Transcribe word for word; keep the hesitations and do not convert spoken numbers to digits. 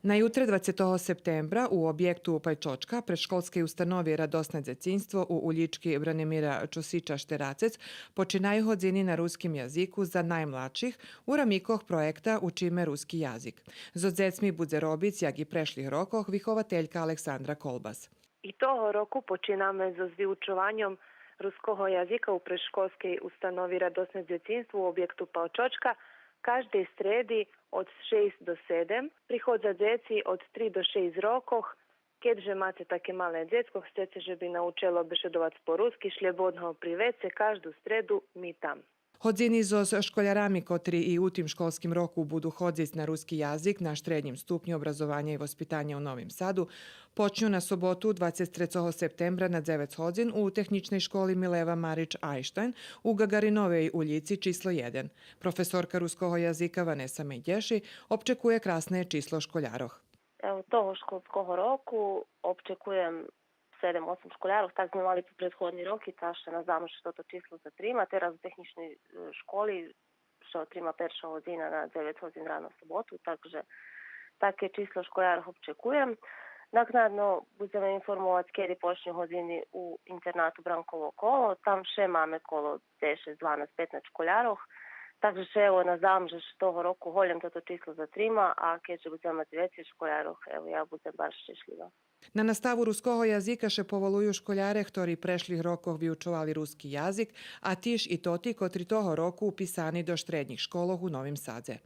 На ютре, двацетого септембра, у обєкту Палчочка предшколскей установи Радосне дзецинство у улїчки Бранимира Чосича штерацец починаю годзини на руским язику за наймладших у рамикох проєкта Учиме руски язик. Зоз дзецми будзе робиц, як и прешлих рокох, вихователька Александра Колбас. И того року починаме зоз виучованьом руского язика у предшколскей установи Радосне дзецинство у обєкту Палчочка каждей стреди од шейсц до седем. Приходза дзеци од три до шейсц рокох. Кед же маце таке мале дзецко, хцеце же би научело бешедовац по руски, шлєбодно го приведзце, кажду стреду ми там. Годзини зоз школярами котри и у тим школским року буду ходзиц на руски язик на штреднїм ступню образованя и воспитаня у Новим Саду почню на соботу, двацец трецого септембра, на дзевец годзин у Технїчней школи Милева Марич Айштайн у Гагариновей улїци число єден. Професорка руского язика Ванеса Медєши обчекує красне число школярох. Ево, того школского року обчекуєм седем-осем школярох, так зме мали по предходни роки, та ше наздам же ше тото число затрима. Тераз у технїчней, е, школи ше отрима перша годзина на дзевец годзин рано в соботу, так же таке число школярох обчекуєм. Накнадно будземе информовац кеди почню годзини у интернату Бранково коло, там ше маме коло дзешец, дванац, петнац школярох. Так же ше, ево, наздам же ше того року голєм тото число затрима, а кед же будземе мац вецей школярох, ево, я будзем баш щешлїва. На наставу руского язика ше поволую школяре хтори прешлих рокох виучовали руски язик, а тиж и тоти котри того року уписани до штреднїх школох у Новим Садзе.